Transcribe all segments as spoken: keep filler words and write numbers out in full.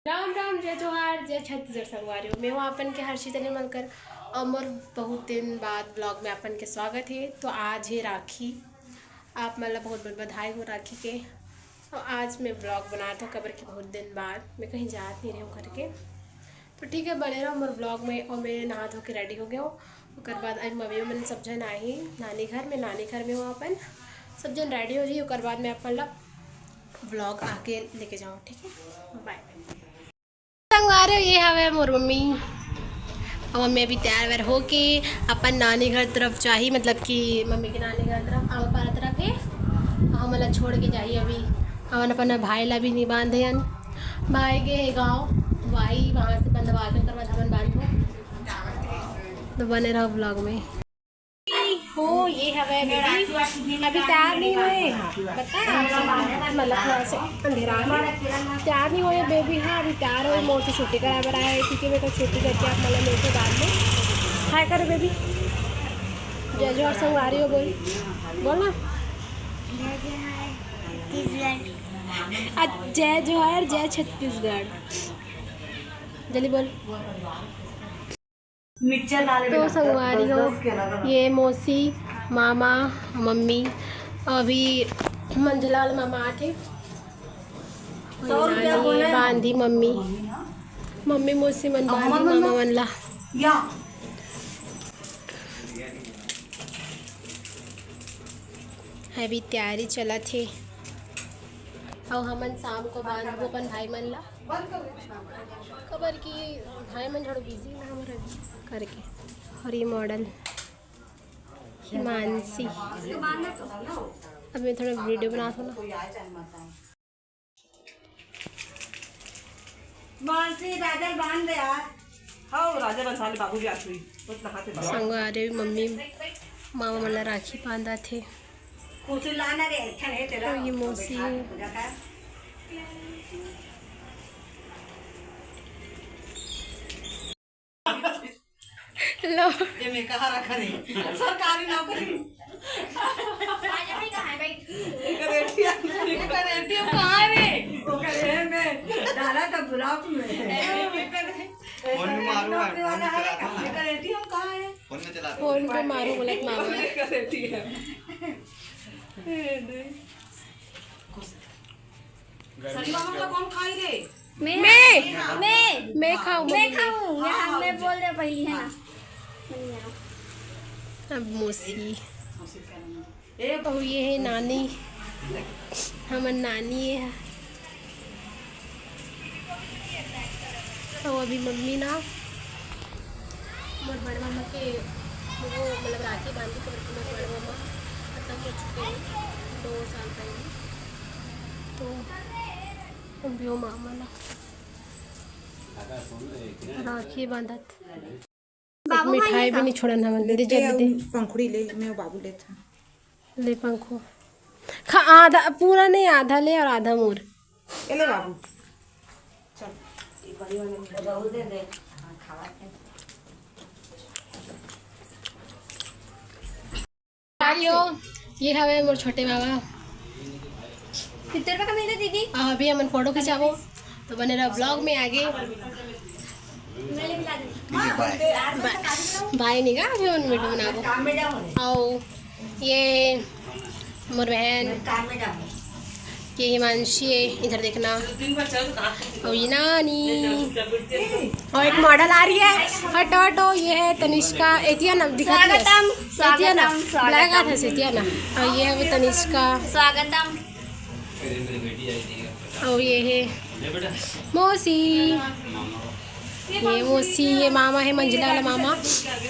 राम राम, जय जोहार, जय छत्तीसगढ़ संगवारी हो। मैं हूँ आपन के हर्षिता निर्मलकर और मोर बहुत दिन बाद vlog में आपन के स्वागत है। तो आज है राखी, आप मन ला बहुत बहुत बधाई हो राखी के। और आज मैं vlog बनात हूँ, काबर कि बहुत दिन बाद मैं कहीं जात नहीं रही हूँ करके। तो ठीक है, बने रहो मोर vlog में। और मैं नहा धो के ready हो गया हूँ। ओकर बाद अभी मम्मी मन सब झन आही नानी घर में, नानी घर में हूँ अपन, सब झन ready हो जाही। ओकर बाद मैं अपन ला vlog आके लेके जाऊँ, ठीक है, bye। संगवारी हो, ये हवे मोर मम्मी। और मम्मी अभी तैयार वैयार होके अपन नानी घर तरफ जाही, मतलब कि मम्मी के नानी घर तरफ, आमापारा तरफ है। और हमन ला छोड़ के जाही अभी। हमन अपन भाई ला भी नहीं बांधे हन, भाई गे हे गाँव, भाई वहाँ से बंधवा के ओकर बाद हमन बांधबो। तो बने रहो vlog में। हो, ये हवे baby, अभी तैयार नहीं होए। बता, मतलब थोड़ा से अंधेरा है, तैयार नहीं होए baby। हाँ, अभी तैयार होए, मोर से छुट्टी कराए बर आए, ठीक है बेटा, छुट्टी करके आप मतलब मिलते बाद में। Hi करो baby, जय जोहार संगवारी हो, बोल, बोल ना। जय जोहार छत्तीसगढ़। अ, जय जोहार, जय छत्तीसगढ़, जल्दी बोल। मिक्सचर ला ले तो बेटा, संगवारी दस हो, दस के अलग अलग। ये मौसी, मामा, मम्मी, अभी मंझला वाला मामा आके सौ रुपया नानी बोले हैं। बांधी मम्मी, मम्मी मौसी मन अब बांधी हमार मामा मन मन ला। या। अभी तैयारी चलत हे, अउ हमन शाम को बांधबो अपन भाई मन ला। काबर कि भाई मन थोड़ा busy ना हमर अभी करके। और ये model हिमांशी, अब मैं थोड़ा video बनात हूँ ना। मानसी, राजा बांध दे यार। हाँ, राजा बंधा ले, बाबू भी आत हुई। बहुत नहाते बाबा। संगवारी हो, मम्मी मामा मन ला राखी बांधत हे। कुछ लाना रे, अच्छा नहीं तेरा। और ये मौसी है। पूजा का। लो। ये मैं कहाँ रखा रे? सरकारी नौकरी। एकर ATM, एकर ATM कहाँ है रे? ओकर ए में डाला था block में। फोन में मारू है, नौकरी वाला फोन में है, चलाता हूँ। एकर ATM कहाँ है? फोन में चलाता हूँ। फोन पे मारू बोलत मामा। एकर ATM। ए दे। सरीवा मन ला कौन खाई रे? मैं। मैं। मैं। मैं खाऊं, मैं मम्मी। खाऊं। यहाँ हाँ, मैं जा। बोल रहे पहली है ना। अब मौसी। ए, अउ ये है नानी। हमर नानी है। तो अभी मम्मी ना मोर बड़ मामा के वो मतलब राखी बांधी, तो मोर बड़ मामा खत्म हो चुके हैं दो साल पहले। तो अभी वो मामा ना राखी बांधत, एक बाबू भाई मिठाई भी का? नहीं छोड़न हमन। ले दे जल्दी दे। पंखुड़ी ले, मैं बाबू लेत हूँ। ले पंखो। खा, आधा, पूरा नहीं, आधा ले और आधा मोर। ये ले बाबू। चल। ये बड़ी वाले में। आइयो, ये हवे मोर छोटे बाबा। कितने रुपए का मिले दीदी? आ, अभी हमन फोटो खिंचाबो, तो बने रहो vlog में आगे। ठीक है, bye। Bye। Bye नहीं गा, अभी हमन video बनाबो। आओ, ये मोर बहन, ये हिमांशी है, इधर देखना। और ये नानी। और एक model आ रही है, हटो, हटो, ये है तनिष्का, एतिया ना दिखाती है। स्वागतम, एतिया ना, स्वागतम, black स्वागतम। Hat है, एतिया ना। और ये है वो तनिष्का। स्वागतम। और ये है मौसी, ये मौसी, ये मामा है, मंझला वाला मामा,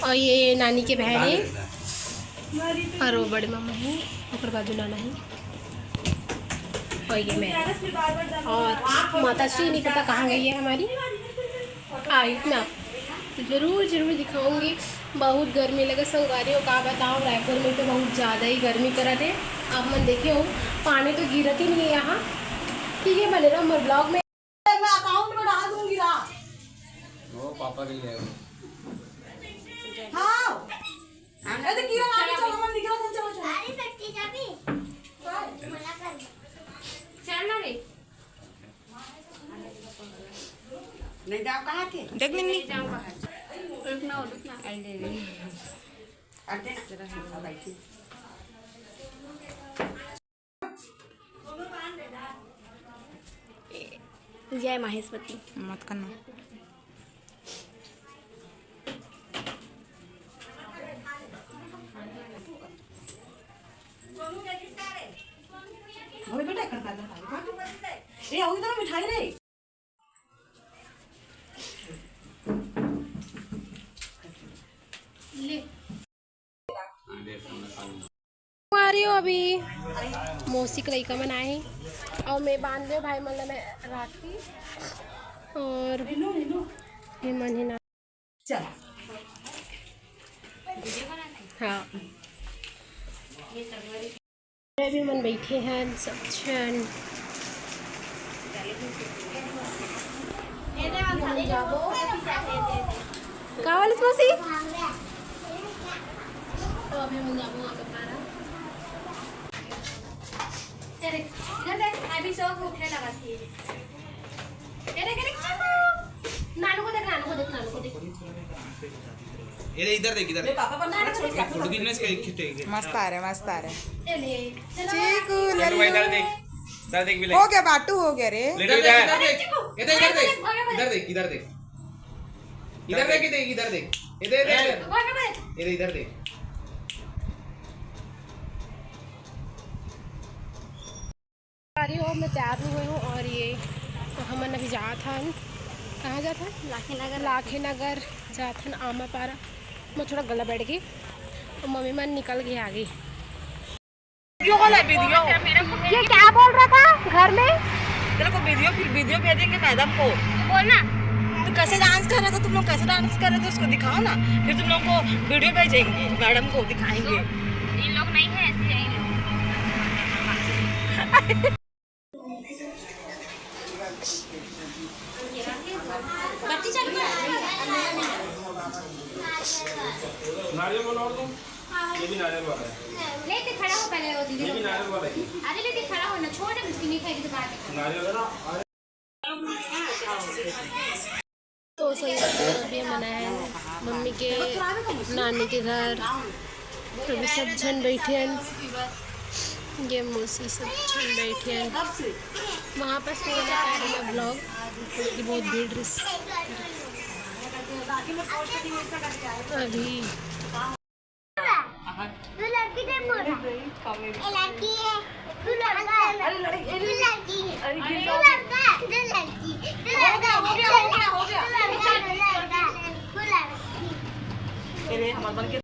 और ये नानी के बहन है, और वो बड़े मामा है, ओकर बाजू नाना है, और ये मैं। और माता श्री नहीं पता कहाँ गई है हमारी, आई ना, तो जरूर, जरूर दिखाऊंगी। बहुत गर्मी लगे संगवारी हो, का बताऊँ, रायपुर में तो बहुत ज़्यादा ही गर्मी करत है। आप मन देखे हो, पानी तो गिरत ही नहीं है यहाँ। ठीक है, बने रहो मोर vlog में। मैं account में डाल दूंगी रा। वो पापा के लिए। हाँ। ए, तो किरण आगे चलो, मन दिख रहा था, चलो, चलो। अरे, सच्ची चाबी। चल ना रे। नहीं जाओ कहाँ थे? देख निन्नी। रुकना, रुकना। अरे, अरे। अरे, जरा हम बैठे। जय माहेश्वती। मत करना। अबे बेटा, कर दादा, ए, आओ इधर मिठाई रे। ले। आ रही हो अभी मौसी के लइका मन आए हे और मैं बांध ले भाई मन ला मैं राखी और ये मन ही ना। चल। हाँ। अभी मन बैठे हैं सब झन। का वाला मौसी? तो अभी हम जाबो आगे पारा। अरे, इधर देख, अभी सब उठे लगा थी। अरे, अरे, नानू को देख, नानू को देख, नानू को देख। ये इधर देख, इधर देख। फोटो खींचने से कहीं खींचेंगे। मस्त आ रहे, मस्त आ रहे। चलिए, चलो। चीकू, चलो, लल्लू। इधर देख, इधर देख, भी हो गया, बाटू हो गया रे। ले, इधर इधर। देख, इधर देख, इधर देख, इधर देख, इधर देख, इधर देख, इधर देख, इधर, इधर, इधर। इधर, इधर देख। अरे, वो मैं तैयार नहीं हुई हूँ और ये तो हमन अभी जात हन। कहाँ जात हन? लाखी नगर। लाखी नगर जात हन, आमा पारा। मैं थोड़ा गला बैठ गई, तो मम्मी मन निकल गई, आ गई। वीडियो कॉल है, वीडियो। ये क्या बोल रहा था घर में? तेरे को वीडियो, फिर वीडियो भेजेंगे मैडम को। बोलना। तो कैसे डांस कर रहे थे तुम लोग, कैसे डांस कर रहे थे, उसको दिखाओ ना, फिर तुम लोग को वीडियो भेजेंगे, मैडम को दिखाएंगे। इन लोग नहीं है, ऐसे ही लोग। नारियल वाला और दो। ये भी नारियल वाला है। लेके खड़ा हो पहले वो दीदी। ये भी नारियल वाला है। अरे लेके खड़ा हो ना, छोड़ ना, बिस्किट नहीं खाएगी तो बाद में। नारियल है ना? तो संगत मन, अभी हमन आए हन मम्मी के नानी के घर। तो अभी सब झन बैठे हन, ये मौसी सब झन बैठे हन। वहाँ पास नहीं बना पाए हन ब्लॉग, क्योंकि बहुत भीड़ रहिस। अभी दो लड़की थे बोला। एक लड़की है, दो लड़का है। अरे लड़की, दो लड़की है। अरे दो लड़का है, दो लड़की। दो लड़का है, दो लड़का, दो लड़का, दो लड़का। अरे हमारे बन के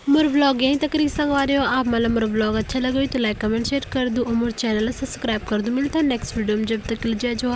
मोर ब्लॉग यहीं तक रही संगवारी हो। आप मन ला मोर ब्लॉग अच्छा लगे हो तो लाइक, कमेंट, शेयर कर दो और मोर चैनल ला सब्सक्राइब कर दो। मिलता है नेक्स्ट वीडियो में, जब तक के लिए जय जोहार।